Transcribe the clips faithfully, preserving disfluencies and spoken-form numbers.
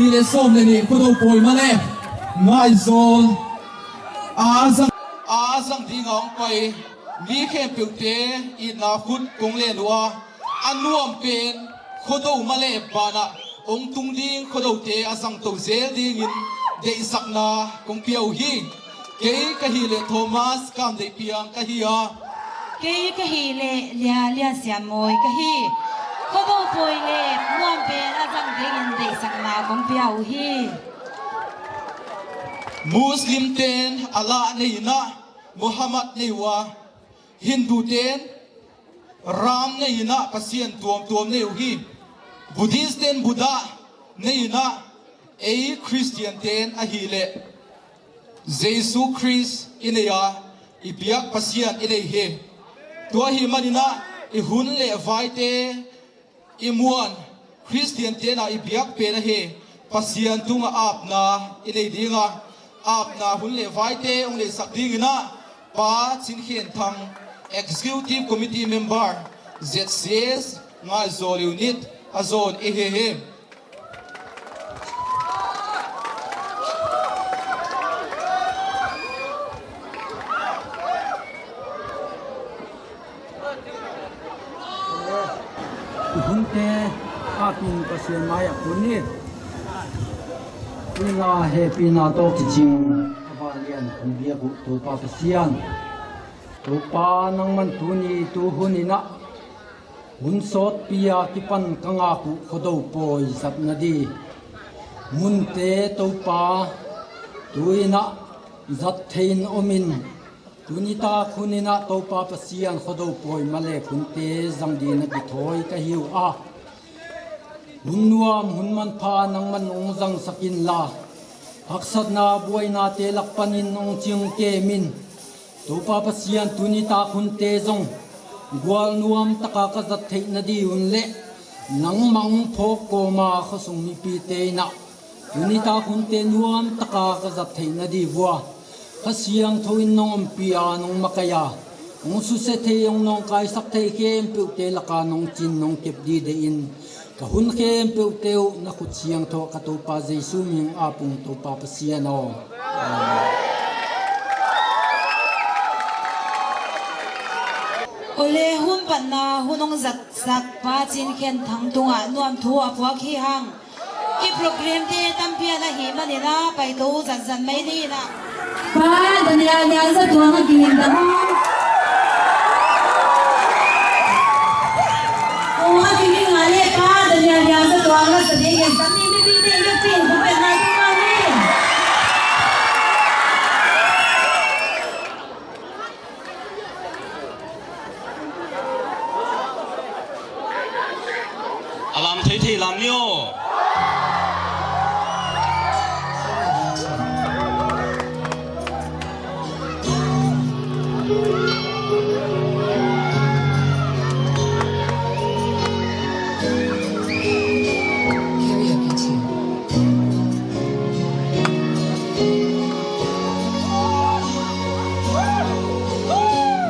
Nih leh sawm leh nih, Khodou pawi maleh Ngaizawl a zang, a zang ding a hong pai mi khempeuhte itna khut kong len ua, a nuam pen Khodou maleh banah hong tung ding Khodoute a zang tou zel dingin deihsakna kong pia uhi. Kei ka hih leh Thomas Kamdeihpiang ka hi a. Kei ka hih leh Lia Lia Siammawi ka hi. Khodou pawi leh nuam pen a zang dingin deihsakna kong pia uhi. Muslim ten Allah nei in a, Muhammad nei ua, Hindu ten Ram nei in a, Pasian tuamtuam nei uhi. Buddhist ten Buddha nei in a, ei Christian ten ahihleh Jesu Khrist i nei a, i biak Pasian i nei hi. Tua ahihmanin a, i hun leh vaite i muan, Christian ten a i biak pen ahi, Pasian tungah apna i nei ding a, apna hun leh vaite hong neihsak dingin a, Pa Chinkhenthang, Executive Committee Member, Z C S, Ngaizawl Unit, a zawn i hi hi. Hunte apin Pasian mai ah kun ni. Tuni a hehpihna toh kiching a vanlian hun biak uh Toupa Pasian. Toupa nangman tuni tu hun in a, hun sawtpi a kipan ka ngak uh Khodou pawi zatna di munte Toupa, tu in a zat thei in om in, tuni tak hun in a Toupa Pasian Khodou pawi maleh hunte zang dingin a kithawi ka hi ua. Hun nuam, hun manpha nangman hong zangsak inla, haksatna buainate lak panin hong ching kem in. Toupa Pasian, tuni tak hunte zong gual nuam taka ka zat theihna di un leh nangmah hong phawk kawm a khosung mipite in a, tuni tak hunte nuam taka ka zat theihna di ua, Kha Siangthou in nong ompih a, nong makaih a, hong suse thei, hong nawngkaisak thei khempeuhte laka nong chin nong kep di deih in, ka hun khempeuhte uh na khut siangthou ka Toupa Jesu min in a pung Toupa Pasian aw. Amen. Aw leh, hun patna hun hong zatsak Pa Chinkhenthang tungah nuamthu a puak hi hang. I program te tampi ana hi manin a, paitou zatzat mai ni in a. Pa Daniel Niangzatuang a gingin dam. Aw, a gingin a leh Pa Daniel Niangzatuang a sa ding in sa ni mi bi de i pin bu pen na tu ma ni. A lam thei thei lam ni aw.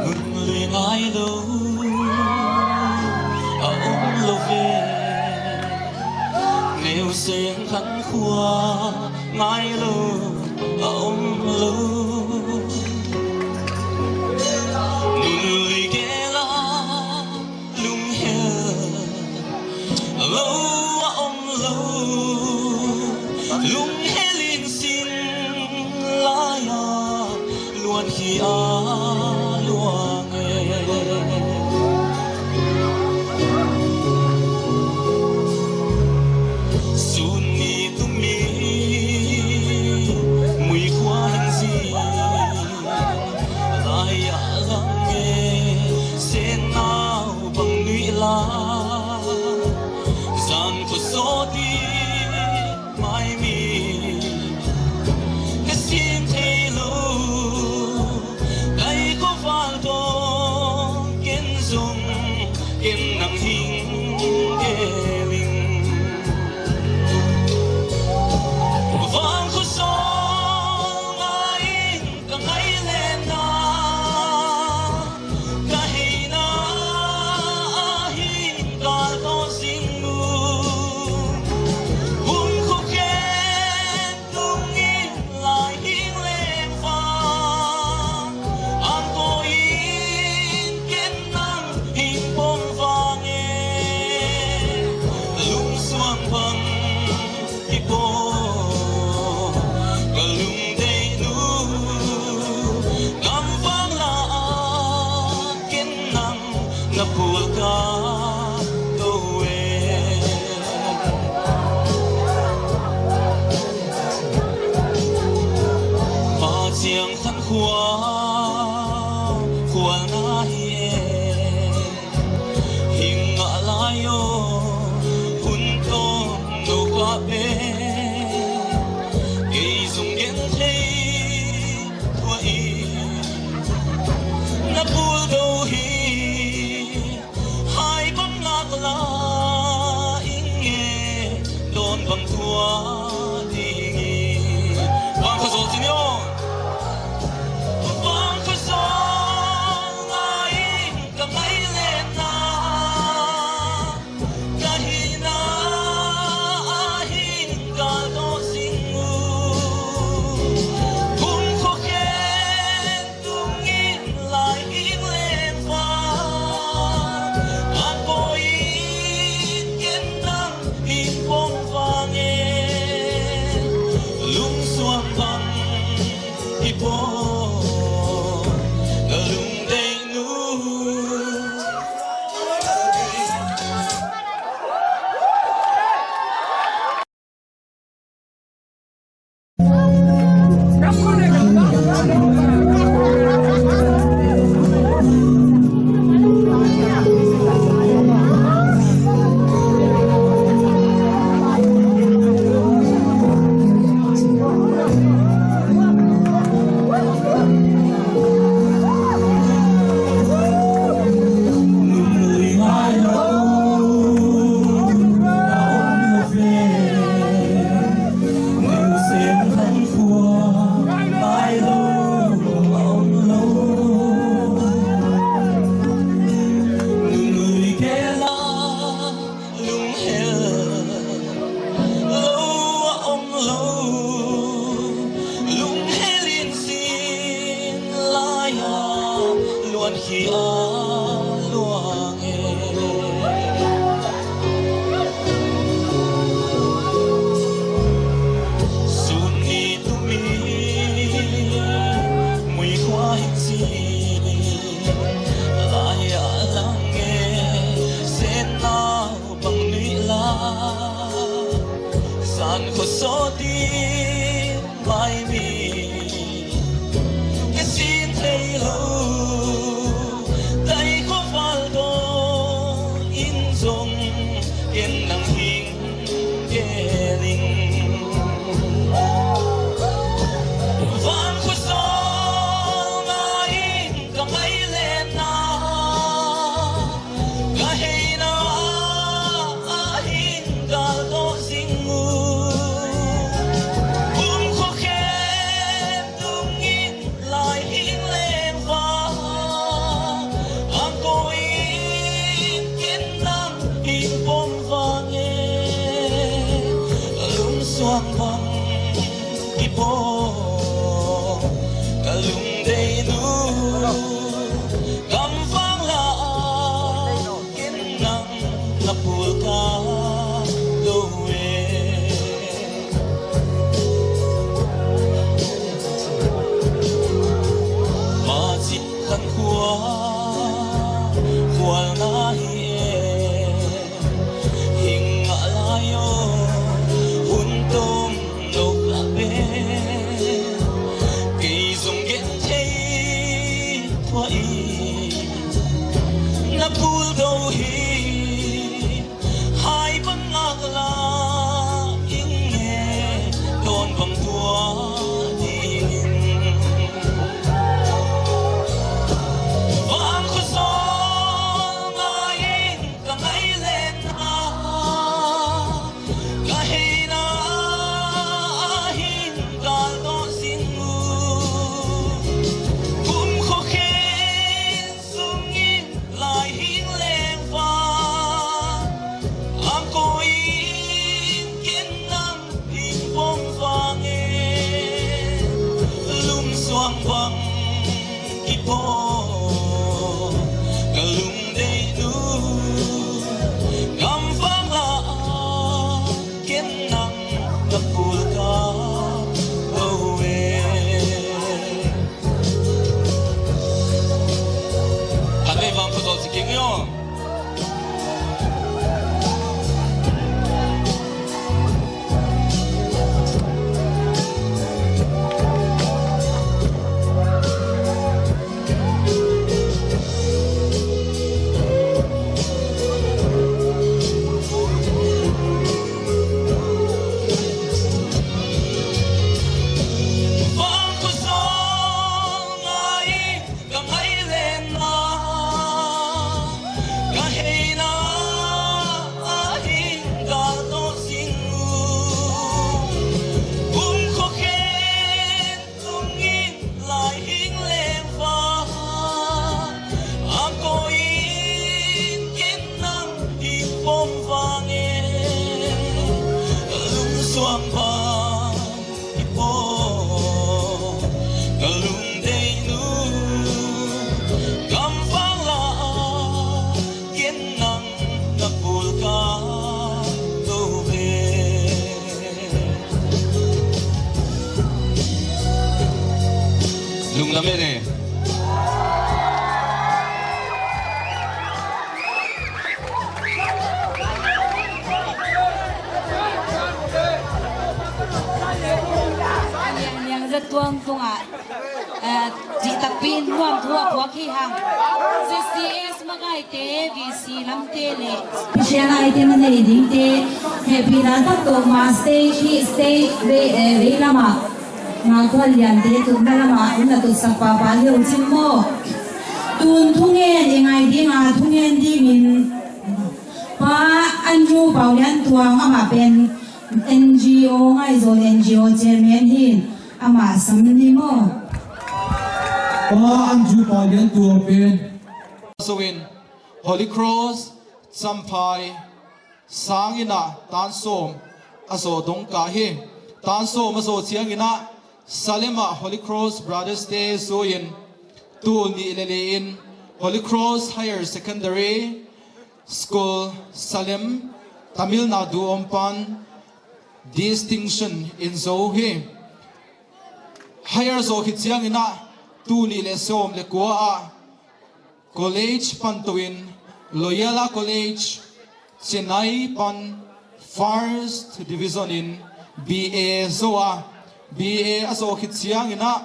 Ngun lui ngailou a om lou ve, neu seng khankhua ngailou a om lou. Ngun lui gel a lunghel lou a om lou, lunghel in sin lai a luan hi a luang e. Sun ni tumi mui khua hing zi lai a lang e, sen nau bang nui la, zan ko so di mai mi An khosawt i mai mi, ka sin thei lou, tai khua val dawn in zong, ken nang hing ke ling. Van khosawt ngai in ka mai len na, ka heina ah hin gal dawh zing uh. Kum khua khen tung in lai hing leng va, ang ko in ken nang hing pom vang e. Lum suang bang kipawl, ka lungdeih nu, kam vang la a, ken nang na pul ka dou e. Ma chik khan khua, khual na hi e. Hing ngah lai aw, hun tom lou ka pe. Kei zong gen thei thua i, na pul dou hi. Hai bang ngak la ing e, dawn bang tua ding in. Van khosawt ngai in ka ngai len a, ka heina ah hin gal dawh zing uh. Kum khua khen sung in lai hing leng va, ang ko in ken nang hing pom vang e. Lum suang bang kipawl, ka lungdeih nu, kam vang la a, ken nang na pul ka dou e. Khatvei vang khosawt si keng yo. Van khosawt ngai in ka ngai len a, ka heina ah hin gal dawh zing uh. Kum khua khen tung in lai hing leng va, ang ko in ken nang hing pom vang e. Lum suang bang kipawl, ka lungdeih nu, kam vang la a, ken nang na pul ka dou e. Lungdam e. Lian liang zat tuang tung a. Eh, chih takpi in nuam thu a puak hi hang. Z C S makaite, V C lamte leh special item a nei dingte, hehpihna tak toh ma stage, hih stage vei, eh, vei lam ah, ma khual liante tutna lam ah, hun a tutsak pahpah leh uh chin maw. Tun thungen i ngai ding a, thungen ding in Pa Andrew Pauliantuang, amah pen N G O, Ngaizawl N G O chairman hi. Amah sam ni maw. Pa Andrew Pauliantuang pen. Sawm in Holy Cross Champhai sang in a tan sawm a zaw dong ka hi. Tan sawm a zaw chiang in a Salem a Holy Cross Brothers te zui in, tul nih leh li in Holy Cross Higher Secondary School Salem, Tamil Nadu om pan distinction in zaw hi. Higher zaw khit chiang in a tul nih leh sawm leh kua a college pan tou in Loyola College Chennai pan first division in B A zou a, B A a zou khit chiangin a,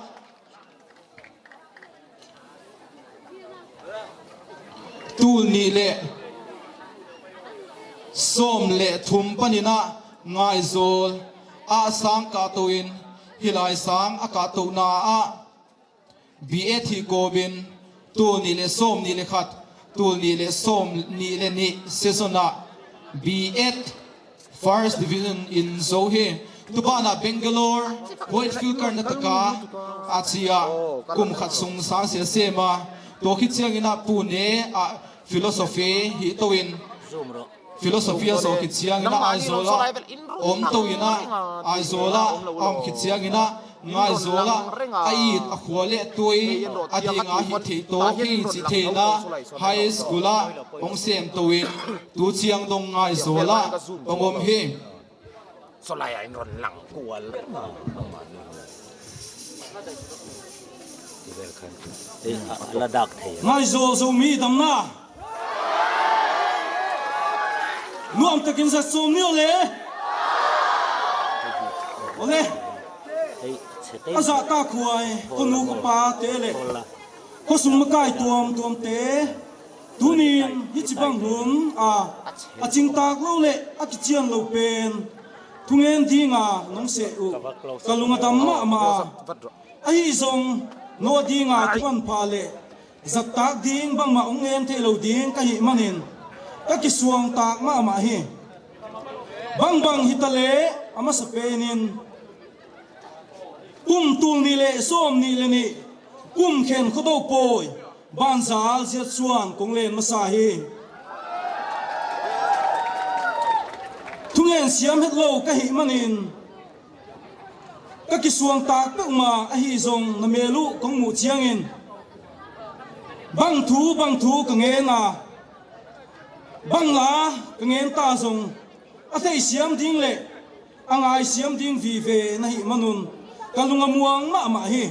tul nih leh sawm leh thum panin a Ngaizawl a sang kahtou in, hilai sang a kahtouhna ah B A hi kawmin tul nih leh sawm nih leh khat, tul nih leh sawm nih leh nih season ah B A First Division in zou hi. Tubanah Bangalore, Whitefield Karnataka ah chia kum khat sung sang sia sem a. Tua khit chiangin a Pune ah philosophy hih touin, philosophy a zou khit chiangin a Aizawl ah om touin a, Aizawl ah om khit chiangin a Ngaizawl ah a it a khua leh tui a ding a hih theih tawk hi chih theihna high school ah hong sem touin, tu chiang dong Ngaizawl ah hong om hi. Solai a in ron lang kual. Ei, a, a la dak thei. Ngaizawl Zomi damna. Nuam takin zat sawm ni aw le. Aw le. Ei, che te. A zahtak huai, ko nu ko pa te leh, ko sung makai tuamtuam te. Tuni'n hichibang hun a, a chingtak lou leh a kichian lou pen thungen ding a nong seh uh, ka lung a dam mahmah a. Ahi zong, no ding a thuman pha leh zahtak ding bangmah hong ngen theilou ding ka hih manin, ka kisuangtak mahmah hi. Bangbang hita leh, a masapen in, kum tul nih leh sawm nih leh nih, kum khen Khodou Pawi, banzal ziat suan kong len masa hi. Thungen siam hetlou ka hih manin, ka kisuangtak peuhmah ahi zong na mel uh kong muh chiangin, bang thu, bang thu ka ngen a, bang la ka ngen ta zong, a theisiam ding leh a ngaisiam ding vive na hih manun, ka lung a muang mahmah hi.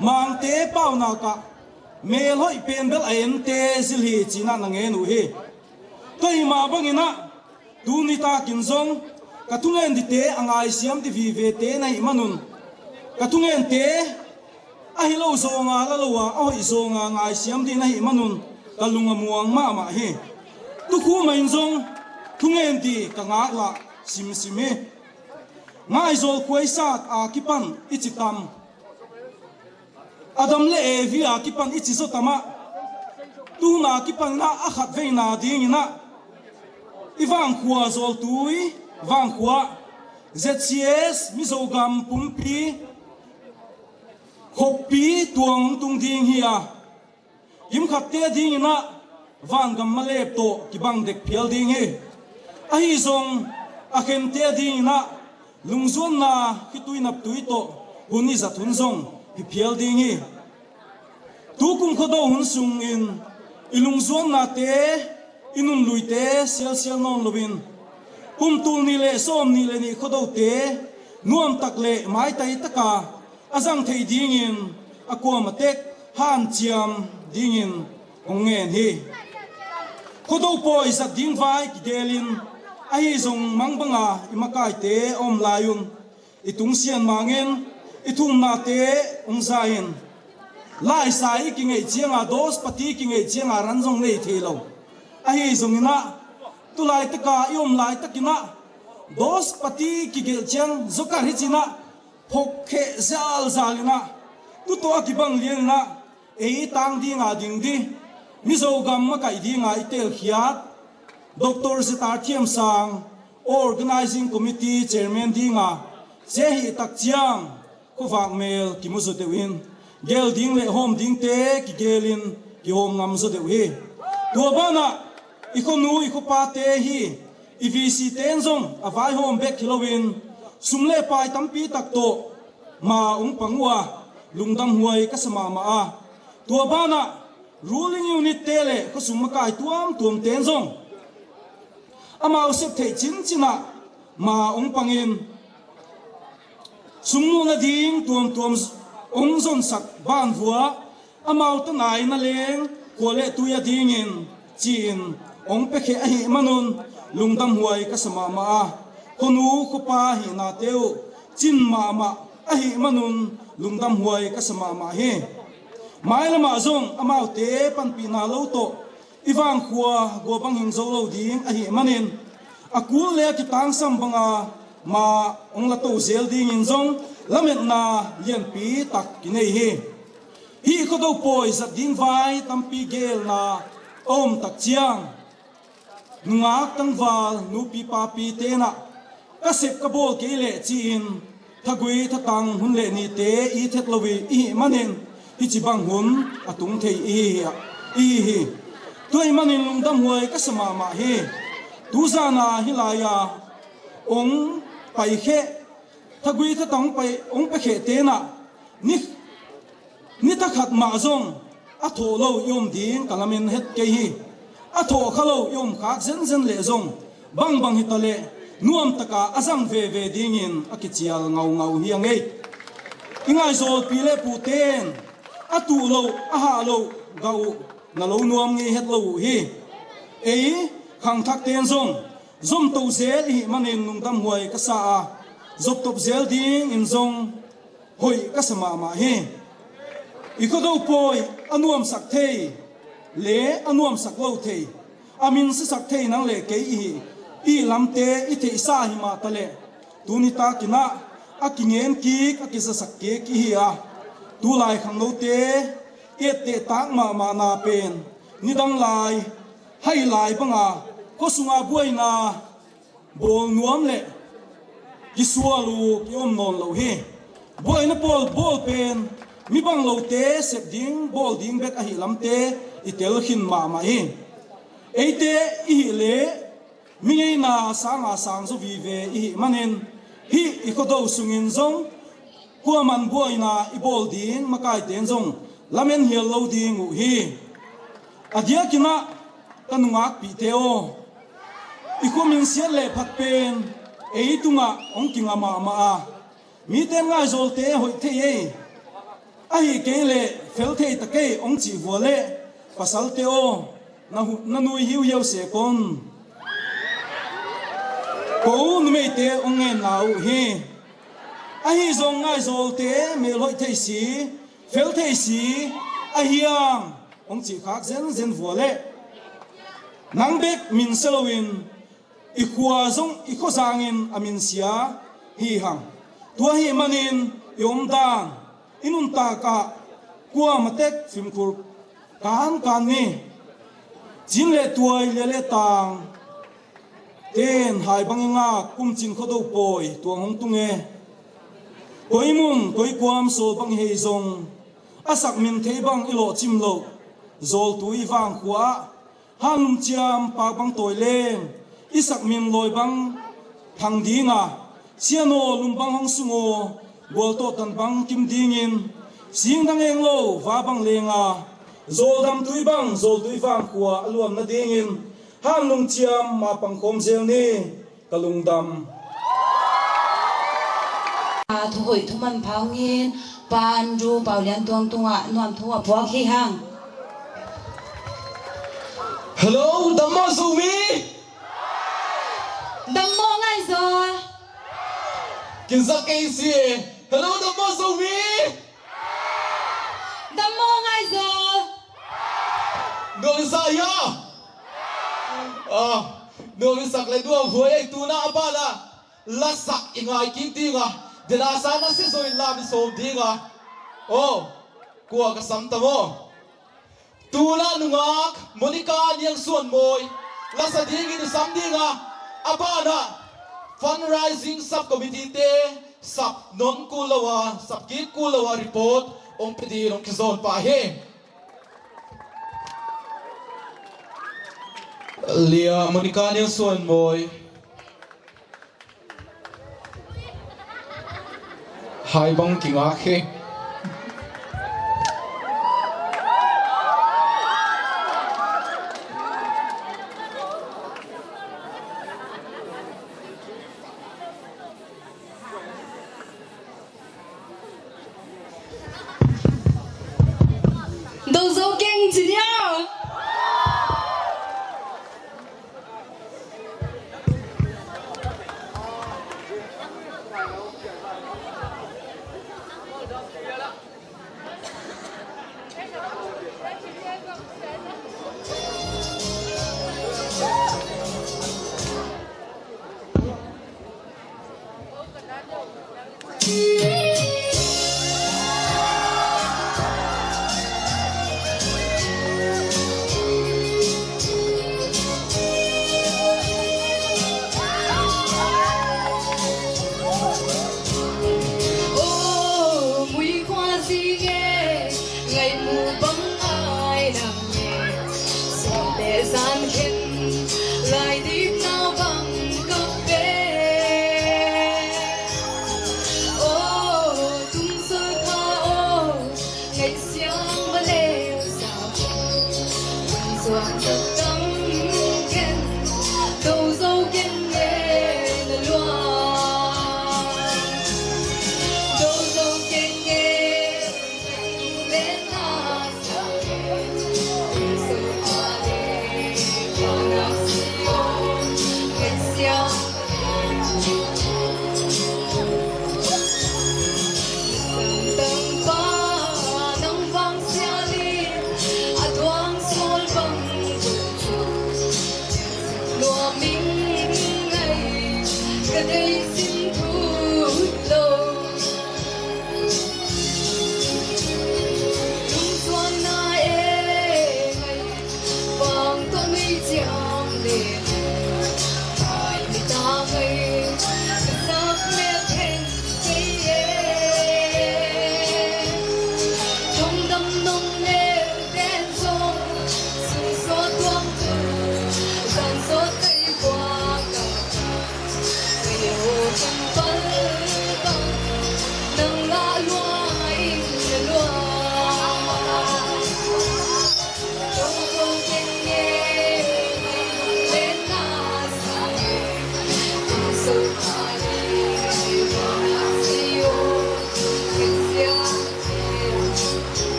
Mangte paunak ah, mel hoih pen bel a ente zil hi chi'n a na ngen uh hi. Tua hi mah bangin a, tuni takin zong, ka thungen dite a ngaisiam di vive te na hih manun, ka thungente a hilou zong a la lou a, a hoih zong a ngaisiam di na hih manun, ka lung a muang mahmah hi. Tukum ah in zong, thungen di ka ngaklah simsim hi. Ngaizawl khuaisat a kipan i chi tam, Adam leh Evi a kipan i chi zaw tam a, tu hun a kipan a khatveina dingin a, i vangkhua Zawltui vangkhua, Z C S, Mizogam pumpi khoppi tuang tung ding hi a, kimkhatte dingin a, vangam malep toh kibang dek phial ding hi. Ahi zong, a khente dingin a, lungzuanna khitui naptui toh hun i zat hun zong hi phial ding hi. Tukum Khodou hun sungin, i lungzuannate, i nunluite sialsial nawn louin, kum tul nih leh sawm nih leh nih Khodoute nuamtak leh maitai taka a zang thei dingin, a kuamatek hanciam dingin hong ngen hi. Khodou Pawi zat ding vai kigelin, ahi zong mangbanga i makaite a om lai un, i tungsian mangin, i thumnate hong zain, laisai i kingeih chianga, dose pati kingeih chianga ran zong nei theilou. Ahi zongin a, tulai taka i om laitakin a, dose pati kigelh chiang zokar hichi'n a, phawk kheh zalzal in a, tu toh a kibang lian in a, ei tang dinga ding di, Mizogam makaih dinga i telkhiat Doctor Z R Thiamsang, Organizing Committee Chairman dinga che hih tak chiang, khovak mel kimu zaw deuh in, gel ding leh hawm dingte kigelin kihawm ngam zaw deuh hi. Tua banah, i khonu i khopate hi, i V C te'n zong a vaihawm bek hilouin, sum leh pai tampi tak toh ma hong pang ua, lungdamhuai ka sa mahmah a. Tua banah, ruling unit te leh khosung makai tuamtuamte'n zong, amau sep theih chinchin ah ma hong pangin, sum muhna ding tuamtuam hong zonsak banah, amau tan a inn a leng, khua leh tui a dingin, chiin hong pe khe ahih manun, lungdamhuai ka sa mahmah a. khonu khopa hihnate uh chin mahmah ahihman un lungdamhuai ka sa mahmah hi. Mailam ah zong amaute panpihna lou toh i vangkhua gua bang hing zou lou ding ahihman in, a kul leh a kitangsam bang a ma hong la tou zel ding in zong lametna lianpi tak kinei hi. Hih Khodou pawi zat ding vai tampi gelna a om tak chiang, nungak tangval nupi papite'n ah ka sep ka bawl kei leh chi in thagui thatang hun leh nite i theih lou i hihman in hichibang hun a tung thei i hi hi. Tua ahihman in lungdamhuai ka sa mahmah hi. Tuzan a hih lai a hong pai khe, thagui thatang pai hong pe khete'n ah ni, ni thakhat mah zong a thoh lou i om ding ka lamen het kei hi. A thoh kha lou i om khak zenzen leh zong bangbang hitaleh nuam taka a zang veve ding in a kichial ngaungau hi a ngei. I ngaihzawlpi leh pute'n a tuh lou, a hah lou gah uh na lou nuam ngei het lou uh hi. Ei khangthakte'n zong zom tou zel i hihman in lungdamhuai ka sa a, zop top zel ding in zong hoih ka sa mahmah hi. I Khodou pawi a nuamsak thei leh a nuamsak lou thei, a minsiasak thei nang leh kei i hi, i lamte i theihsa hi mah taleh tuni tak in ah a kingen kik, a kizasak kik i hi a. Tulai khangnoute etteh tak mahmahna pen nidang lai, hai lai bang a khosung a buaina bawl nuam leh kisual uh ki om nawn lou hi. Buaina pawl bawl pen mi bang loute sep ding, bawl ding bek ahih lamte i tel khin mahmah hi. Eite i hih leh mi ngeina sang a sang zaw vive i hihman in hih i Khodou sung in zong kuaman buaina i bawl ding makaite'n zong lamen hial lou ding uh hi. A diak in ah ka nungakpihte aw, i khomin siat leh phat pen ei tung ah hong kinga mahmah a, mite'n ngaihzawlte hoih thei ei, ahihkeileh fel thei ta kei hong chih vua leh, pasalte aw, na hu-, na nui hiuhiau sek un. Kou numeite hong ngen na uh hi. Ahi zong ngaihzawlte mel hoih thei si, fel thei si, ahi ang hong chih khak zenzen vua leh, nang bek min se lou in i khua zong i kho zang in a minsia hi hang. Tua ahihman in i omdan, i nuntak ah kuamah tek fimkhur kankan ni. Chin leh tuai, lia leh tang, te'n hai bang i ngak, kum chin Khodou pawi tuang hong tung e. Koi mun koi kuam sawl bang i hei zong, a sak min thei bang i lohchim lou, zawltu i vangkhua ah, hanlum chiam pak bang tawi leng, i sak min lawi bang thang ding a, sian aw lum bang hong sung aw, gual toh tan bang kim ding in, sing dang eng lou va bang leng a, zawldam tui bang zawltu i vangkhua a luanna ding in, hanlum chiam ma pang khawm zel ni. Ka lungdam. A, thuhoih thumanpha hong in, Pa Andrew Pauliantuang tung ah nuamthu a puak hi hang. Hello, dam maw Zomi? Dam maw Ngaizawl? Kin zak kei si e. Hello, dam maw Zomi? Dam maw Ngaizawl? Nuam i sa hia? Ah, nuam i sak leh nuamhuai ei. Tuna a ban ah lasa i ngai kik ding a, dena sa na se zoi lam i sawm ding a. Oh, kua ka sam ta maw? Tuna nungak Monica Niangsuanmawi lasa ding in i sam ding a, a ban ah fundraising subcommittee te sap non kul lou a, sap kik kul lou a report hong pe ding in hong kizawn pah hi. Lia Monica Niangsuanmawi. Hai bang kingak hi. Dou zou keng chi nia.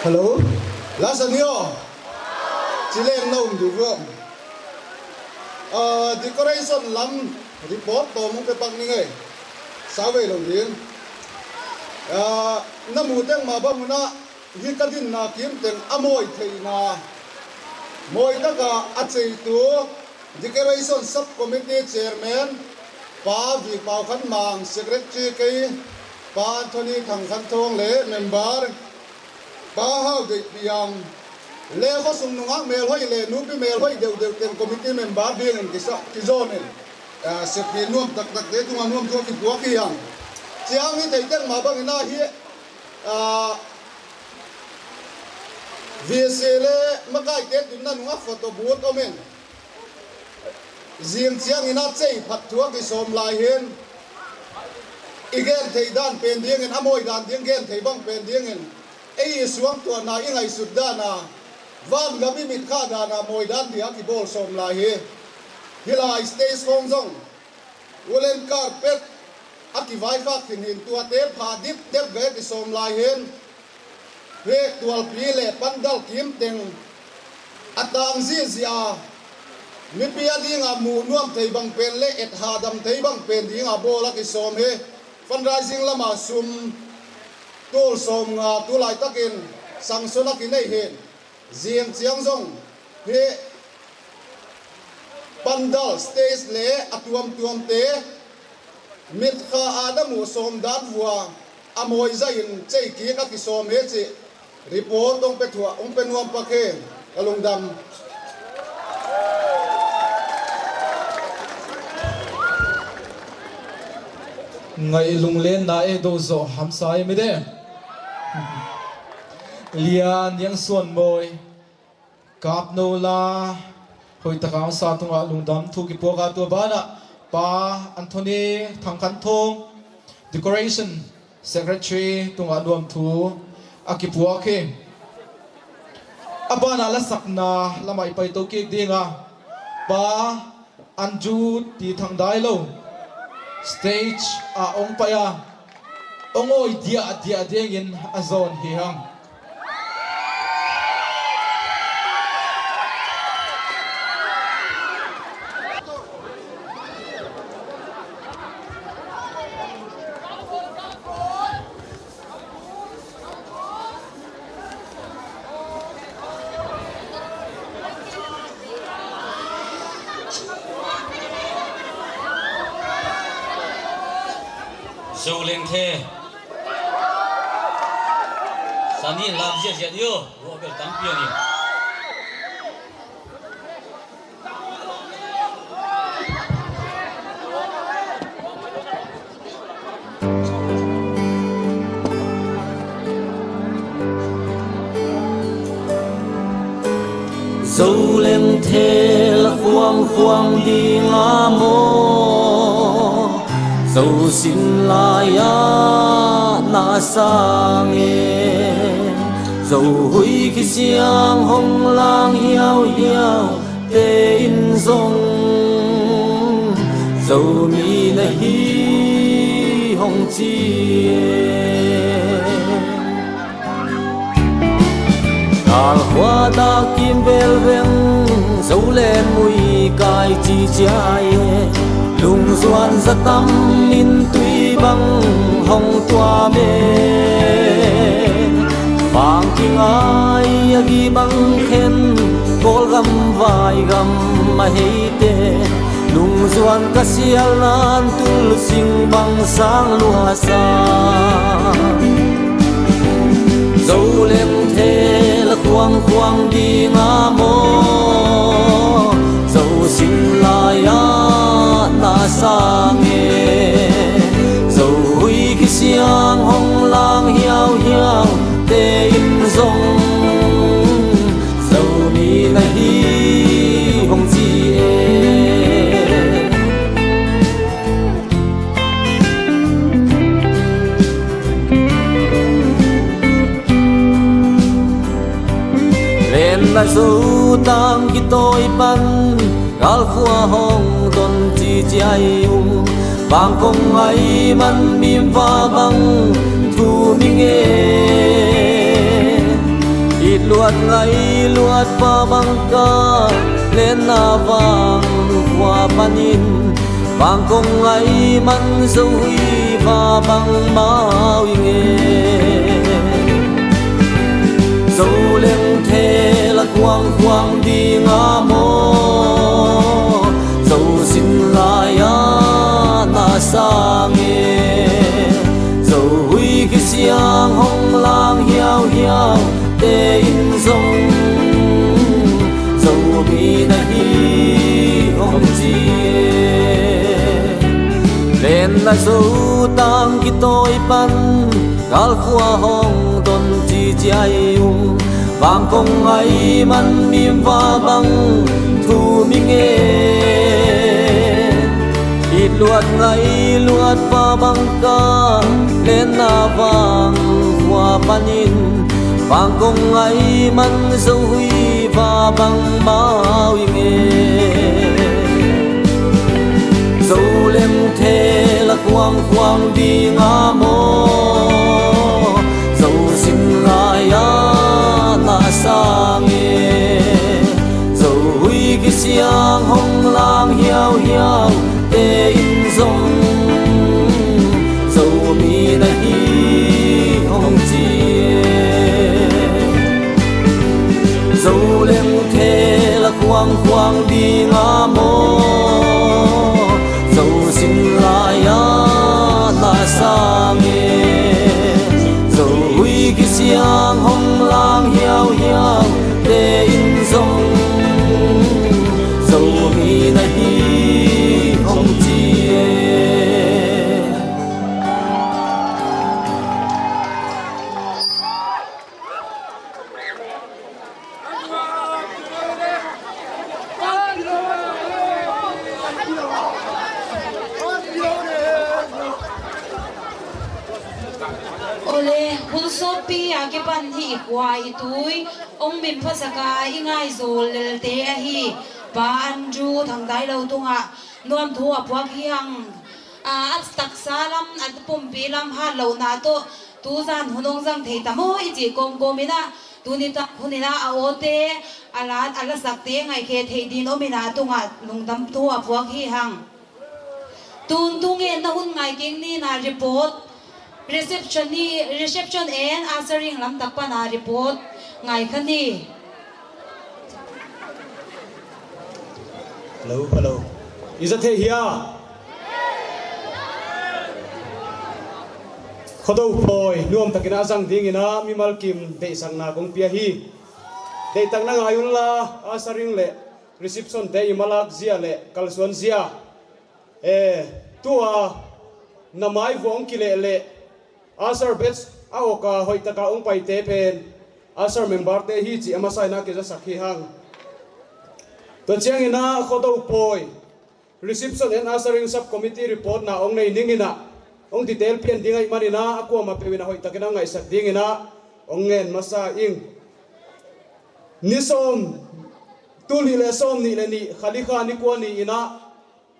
Hello, la sa ni aw. Chileng na um di vo. Ah, decoration lam report tawm hong pe pak ning ei. Sa ve lou ding. Ah, na mu teng mah bang un a, hi ka dinna kim teng a mawi theihna, mawi taka a cheitu, Decoration Sub Committee Chairman Pa Vipau Khan Mang, Secretary kei Pa Anthony Thang Khan Thawng leh member Pa Hau Dei Piang leh khosung nungak melhoih leh nupi melhoih deuhdeuh teng committee member dingin kisa, kizawnin, ah, sepi nuam taktak te tunga nuamtu a kipuak hi hang. Chiang i theih teng mah bangin a hi, ah, V C leh makaite tunna nungak photo booth om in. Zing chiangin a chei phat thu a kisawm lai hi'n, i gen theih dan pen dingin, a mawi dan ding gen theih bang pen dingin, ei i suangtuahna, i ngaihsut dan a, van gam i mit kha dan a mawi dan dia kibawl sawm lai hi. Hi lai stage khawng zong woolen carpet a kivaikhak khin hi'n, tuate pha dipdep gei a kisawm lai hi'n. Hek tualpi leh pandal kim teng a tang zihziah a, mipi a dinga muh nuam thei bang pen leh et hadam thei bang pen dinga bawl a kisawm hi. Fundraising lama sum tul sawmnga tulai takin sanction a kinei hi'n. Zing chiang zong hi pandal, stage leh a tuamtuamte mit kha a na muh sawm dan vua a mawi zahin chei kik a kisawm hi chih report hong pe thuah, hong pe nuam pak hi. Ka lungdam. Ngaih lunglenna e, do zoh hamsa e mi de. Lian Niang Suan Mawi, Kap No La, hoihtaka sa tungah lungdam thu kipuak a, tua banah Pa Anthony Thang Khan Thawng, Decoration Secretary tungah nuamthu a kipuak hi. A banah lasakna lamah i paitou kik ding a, Pa Anju Ti Thang Dailou. Stage ah hong pai a, hong awi diahdiah dingin a zawn hi hang. Zolengthe. Sani lam ziahziah ni aw, ruah bel tampi a ni. Zolengthe la khuangkhuang ding a maw, Zo sin lai a na sang e. Zo hui kisiang hong lang hiauhiau te'n zong, Zomi na hi hong chi e. Kal khua dak kim vel veng, Zolen mui kai chi chiai e. Lungzuan za tam in tui bang hong tuam e. Vang kingai a gi bang khen, Kawlgam vaigam a heite. Lungzuan ka sial nan tul sing bang sang lua sa. Zolengthe la khuangkhuang ding a maw, Zo sin lai a na sang e. Zo hui kisiang hong lang hiauhiau te'n zong, Zomi na hi hong chi e. Len na Zo tang kitawi pan, Kal khua hong don chi chiai ung. Vangkong ngai man mim va bang thu mi nge. It luat ngai luat pa bang ka, Len na vang khua panin. Vangkong ngai man Zo hui va bang mau i nge. Zolengthe la khuangkhuang ding a maw, Zo sin lai a na sang e. Zo hui kisiang hong lang hiauhiau te'n zong, Zomi na hi hong chi e. Len na Zo tang kitawi pan, Kal khua hong don chi chiai ung. Vangkong ngai man mim va bang thu mi nge. It luat ngai luat pa bang ka, Len na vang khua panin. Vangkong ngai man Zo hui va bang mau i nge. Zolengthe la khuangkhuang ding a maw, Zo sin lai a na sang e. Zo hui kisiang hong lang hiauhiau te'n zong, Zomi na hi hong chi e. Zolengthe la khuangkhuang ding a maw, Zo sin lai a na sang e. Zo hui kisiang hong lang hiauhiau te'n zong, Zomi na hi hong chi e. Ole, hun sawtpi a kipan hi i khua i tui, hong min pha sak a i ngaihzawl lelte ahi, Pa Andrew Thangdailou tungah nuamthu a puak hi hang. A taksa lam, a pumpi lam hatlouhna toh, tuzan hun hong zang thei ta maw i chih kawmkawm in a, tuni tak hun in a, a awte, a la, a lasakte ngaikhe thei din om in a, tungah lungdam thu a puak hi hang. Tun tu ngenna hun ngai keng ni in a report, reception ni, reception and ushering lam tak pan a report ngai kha ni. Hello, hello. I za thei hia? Khodou pawi, nuam takin a zang ding in a mimal kim deihsakna kong pia hi. Deihtakna ngai un la, ushering leh reception te i malak zia leh kalsuan zia. Eh, tua na mai vuah hong kileh leh, usher badge a awk a hoih taka hong paite pen, usher member te hi chih a masa in a kizasak hi hang. Tua chiang in a Khodou pawi, reception and ushering subcommittee report na hong nei ning in a, hong detail pian ding ahihman in a, a kuamah peuh in a hoih takin a ngaihsak ding in a, hong ngen masa ing. Ni sawm, tul nih leh sawmnih leh nih, Khalikha ni kua ni in a,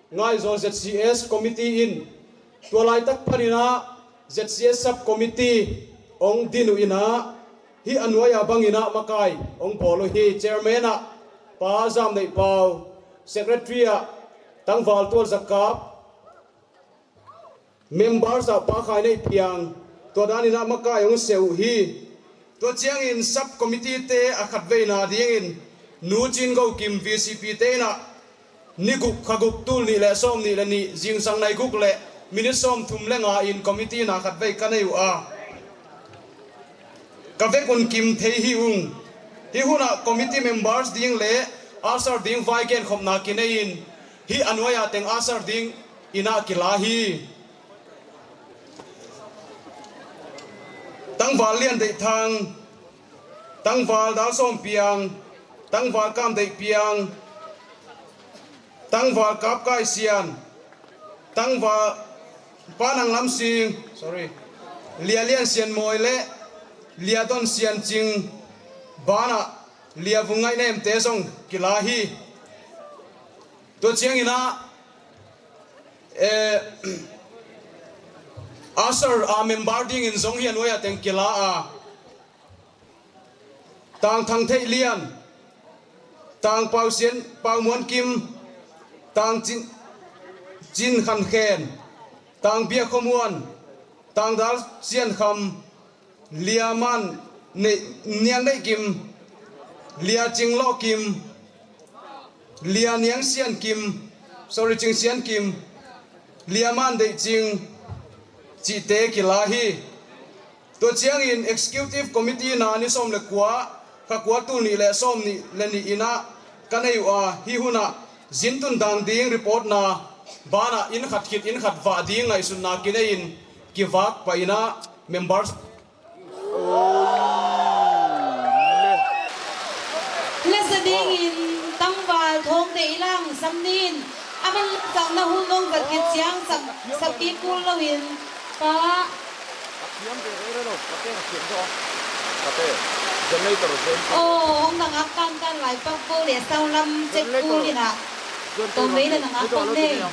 Ngaizawl Z C S committee in, tua laitak pan in a Z C S subcommittee hong din uh in a, hih a nuai a bang in a makai hong bawl uh hi. Chairman ah Pa Zamneihpau, secretary ah Tangval Tualzakap, members ah Pa Khaineipiang, tua dan in a makai hong seh uh hi. Tua chiang in subcommittee te a khatveina ding in, Nu Chingoukim V C P te in a, ni guk kha guk tul nih leh sawmnih leh nih, zingsang nai guk leh minute sawmthum leh nga in committee na khatvei ka nei uh a, ka vek un kim thei hi ung. Hih hun ah committee members ding leh usher ding vai genkhopna kinei in, hih a nuai a teng usher ding in a kila hi. Tangval Liandeihthang, Tangval Dalsawmpiang, Tangval Kamdeihpiang, Tangval Kapkaisian, Tangval Pa Nanglamsing, sorry, Lia Liansianmawi leh Lia Donsianching, banah Lia Vungngaihnem te zong kila hi. Tua chiang in a, eh, usher a member ding in zong hih a nuai a teng kila a, Tang Thangtheihlian, Tang Pausian, Paumuankim, Tang Chin, Chin Khankhen, Tang Biakhomuan, Tang Dalsiankham, Lia Man Nei, Niangneihkim, Lia Chinglohkim, Lia Niangsiankim, sorry, Chingsiankim, Lia Mandeihching chihte kila hi. Tua chiang in executive committee na ni sawm leh kua, kha kua tul nih leh sawmnih leh nih in a ka nei uh a, hih hun ah zin tun dan ding report na banah inn khat khit inn khat vah ding ngaihsutna kinei in kivak pah in a, members Lasa ding in Tangval Thawngdeihlang Samnin, a man sak na hun nong zat khit chiang sak, sak kik kul lou in, Pa. Aw, hong nang ak kan kan lai pak ko leh sound lam check kul in a. Tawm lei na nang ak kan nei.